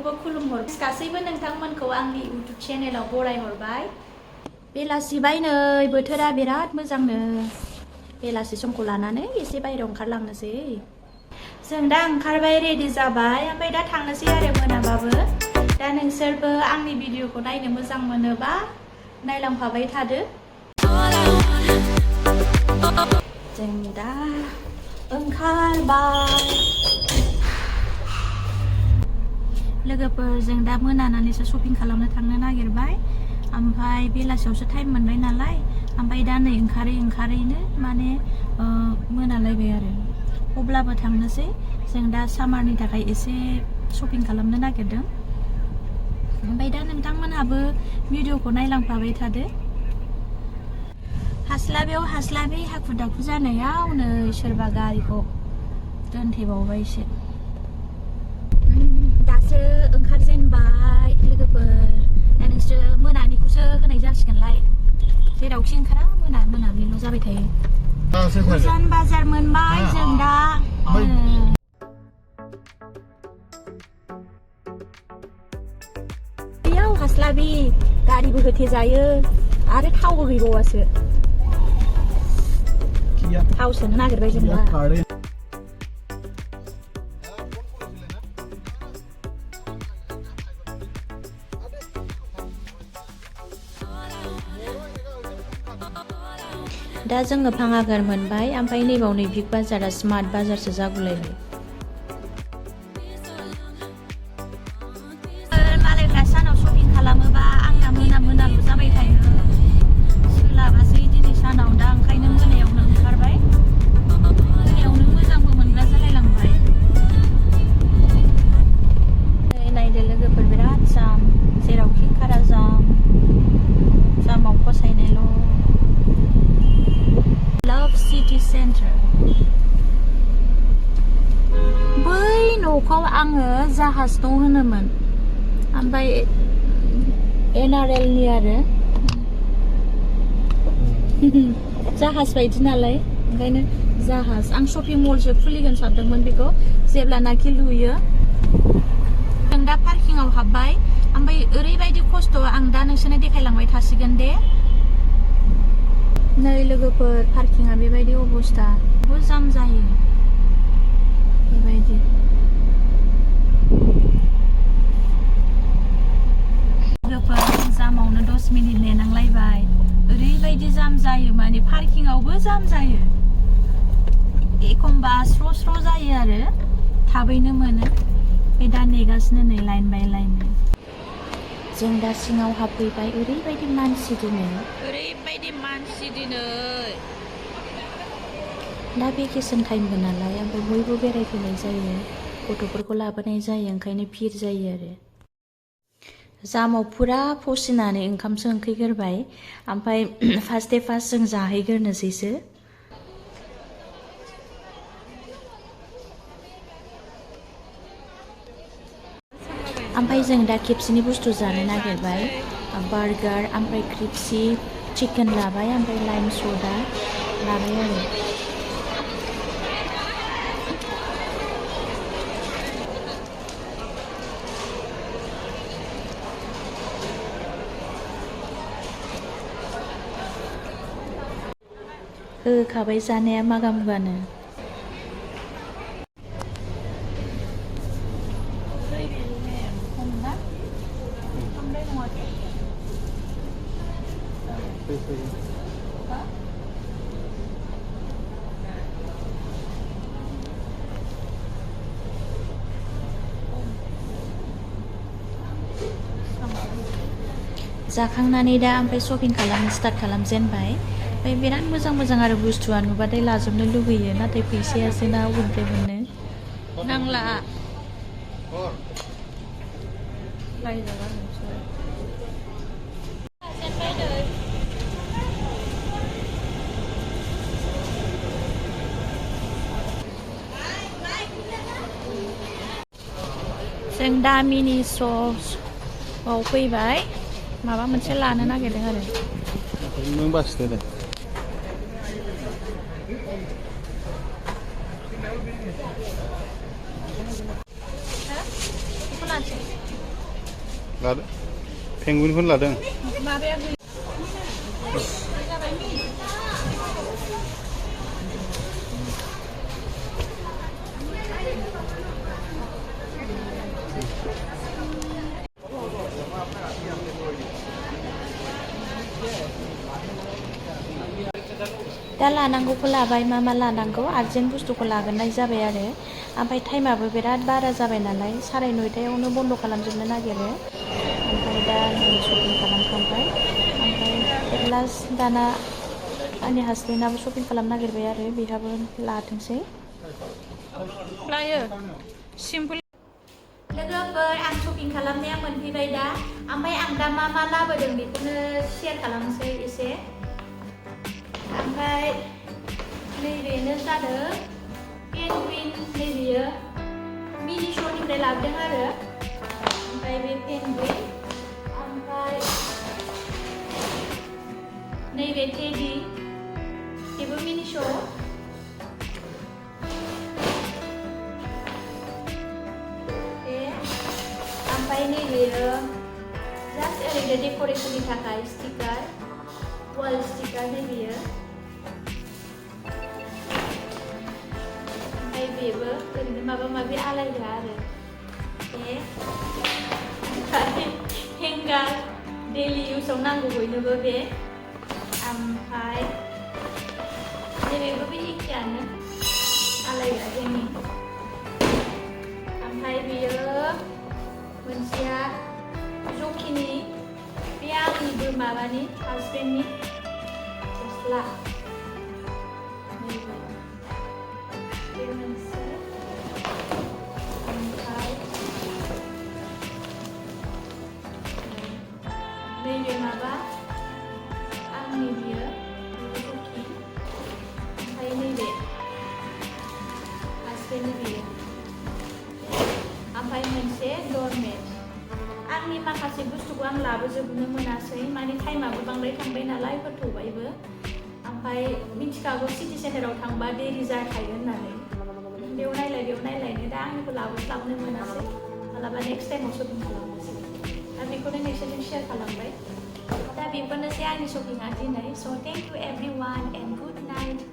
बयखौबो खुलुमहर गासैबो नोंथांमोनखौ आंनि इउटुब चेनेलाव बरायहरबाय। बेलासिबाय नै बोथोरा बिराद मोजांनो। बेलासि समखौ लानानै एसे बायहेरायाव ओंखारलांनोसै। जों दा ओंखारबाय रेडि जाबाय ओमफ्राय दा थांनोसै आरो मोनाबाबो। दा नोंसोरबो आंनि भिडिअखौ नायनो मोजां मोनोबा नायलांफाबाय थादो। जों दा ओंखारबाय। लोगोफोर जों दा मोनानानैसो शपिं खालामनो थांनो नागिरबाय। ओमफ्राय बेलासियावसो टाइम मोनबाय नालाय ओमफ्राय दा नै ओंखारैनो माने मोनालायबाय आरो। अब्लाबो थांनोसै। जों दा सामारनि थाखाय एसे शपिं खालामनो नागिरदों। ओमफ्राय दा नोंथांमोनहाबो भिडिअखौ नायलांफाबाय थादो। हास्लाबैयाव हास्लाबै हाखु दाखु जानायाव नै सोरबा गारिखौ दोनथेबावबायसो। दासो ओंखारजेनबाय लोगोफोर। दा नोंसोर मोनानिखौसो होनाय जासिगोनलाय। जेरावखि ओंखारा मोनाबिलिल' जाबाय थायो। उजान बाजार मोनबाय जों दा। बेयाव हास्लाबि गारिबो होथेजायो आरो थावबो गैबावासो। थाव सोनो नागिरबाय जों दा। दा जोङो भाङाघर मोनबाय ओमफ्राय नैबाव नै बिग बाजारा स्मार्ट बाजारसो जागुलायबाय। मालायफ्रा सानाव शपिं खालामोबा आंना मोनाल' जाबाय थायो। सोलाबासै दिनै सानाव दा ओंखायनो मोनायावनो ओंखारबाय। मोनायावनो मोजांबो मोनग्रा जालायलांबाय। नायदो लोगोफोर बिराद जाम। जेरावखि ओंखारा जामाव फसायनायल'। लाभ सिटि सेन्टार। बै न'खौ आङो जाहाज न' होनोमोन। ओमफ्राय NRL नि आरो जाहाज बायदि नालाय ओंखायनो जाहाज। आं शपिं मलसो खुलिगोन सानदोंमोन बेखौ जेब्लानाखि लुयो। जों दा पार्किंआव हाबबाय ओमफ्राय ओरैबायदि खस्थ' आं दा नोंसोरनो देखायलांबाय थासिगोन दे। नै लोगोफोर पार्किंआ बेबायदि अबस्था। बहुद जाम जायो बेबायदि। लोगोफोर जों जामावनो 10 मिनिट नेनांलायबाय। ओरैबायदि जाम जायो माने पार्किंआवबो जाम जायो। एखमबा स्र' जायो आरो थाबैनो मोनो। बे दा नेगासिनो नै लाइन बाय लाइन। जों दा सिङाव हाबफैबाय। ओरैबायदि मानसि दिनै। दा भेकेसन टाइमबो नालाय ओमफ्राय बयबो बेरायफैनाय जायो। गथ'फोरखौ लाबोनाय जायो ओंखायनो भिर जायो आरो। जामाव फुरा फसिनानै ओंखामसो ओंख्रिगोरबाय। ओमफ्राय फार्स्ट जों जाहैग्रोनोसैसो। ओमफ्राय जों दा खेबसेनि बुस्थु जानो नागिरबाय। बार्गार ओमफ्राय क्रिप्सि चिकेन लाबाय ओमफ्राय लाइम सदा लाबाय आरो। होखाबाय जानाया मागा मुगानो। जाखांनानै दा ओमफ्राय शपिं खालामनो स्टार्ट खालामजेनबाय। ओमफ्राय बिराद मोजां आरो बुस्थुआ नुबाथाय लाजोबनो लुगैयो। नाथाय फैसायासो ना अबेनिफ्राय मोननो। नांला जों दा मिनि स'आव फैबाय। माबा मोनसे लानो नागिरदों आरो। नों बासिदो दे। बेखौ लानोसै। लादों पेंगुइनखौनो लादों माबाया दा लानांगौखौ लाबाय मा लानांगौ आर्जेन्ट बुस्थुखौ लागोनाय जाबाय आरो ओमफ्राय टाइमाबो बिराद बारा जाबाय नालाय 9:30 बन्द' खालामजोबनो नागिरो ओमफ्राय दा जों शपिं खालामखांबाय ओमफ्राय लास्ट दाना आंनि हासबेन्डआबो शपिं खालामनो नागिरबाय आरो बेहाबो लाथोंसै लायो सिम्पोल लोगोफोर आं शपिं खालामनाया मोनफैबाय दा ओमफ्राय आं दा मा लाबोदों बेखौनो शेयार खालामनोसै एसे ओमफ्राय नैबेनो जादों पेंगुइन नैबेयो मिनि श'निफ्राय लाबोदों आरो ओमफ्राय बे पेंगुइन ओमफ्राय नैबे टेडी बेबो मिनि श' ओमफ्राय नैबेयो जास्ट ओरैनो डेक'रेसननि थाखाय स्टिकार वाल स्टिकार नैबेयो ओमफ्राय बेबो ओरैनो माबा आलायग्रा आरो बे ओमफ्राय हेंगार डेलि इउसाव नांगौ बयनोबो बे ओमफ्राय नैबेबो बे एखेयानो आलायग्रा हेंगिं ओमफ्राय बेयो मोनसेया जखिनि बे आंनिबो माबानि हासबेन्डनि गस्ला नैबे बे मोनसे ओमफ्राय नैबे माबा आंनि बियो जखि ओमफ्राय नैबे हासबेन्डनि बियो ओमफ्राय मोनसे डरमेट आंनि माखासे बुस्थुखौ आं लाबोजोबनो मोनासै माने टाइमाबो बांद्राय थांबाय नालाय होथ'बायबो ओमफ्राय मिथिखागौ सिटि सेन्टाराव थांबा देरि जाखायो होननानै बेयाव नायलायनो दा आंनिखौ लाबोस्लाबनो मोनासै मालाबा नेक्स्ट टाइमाव शपिं खालामनोसै दा बेखौनो नोंसोरजों शेयार खालामबाय दा बेफोरनोसै आंनि शपिंआ दिनै स' thank you everyone and good night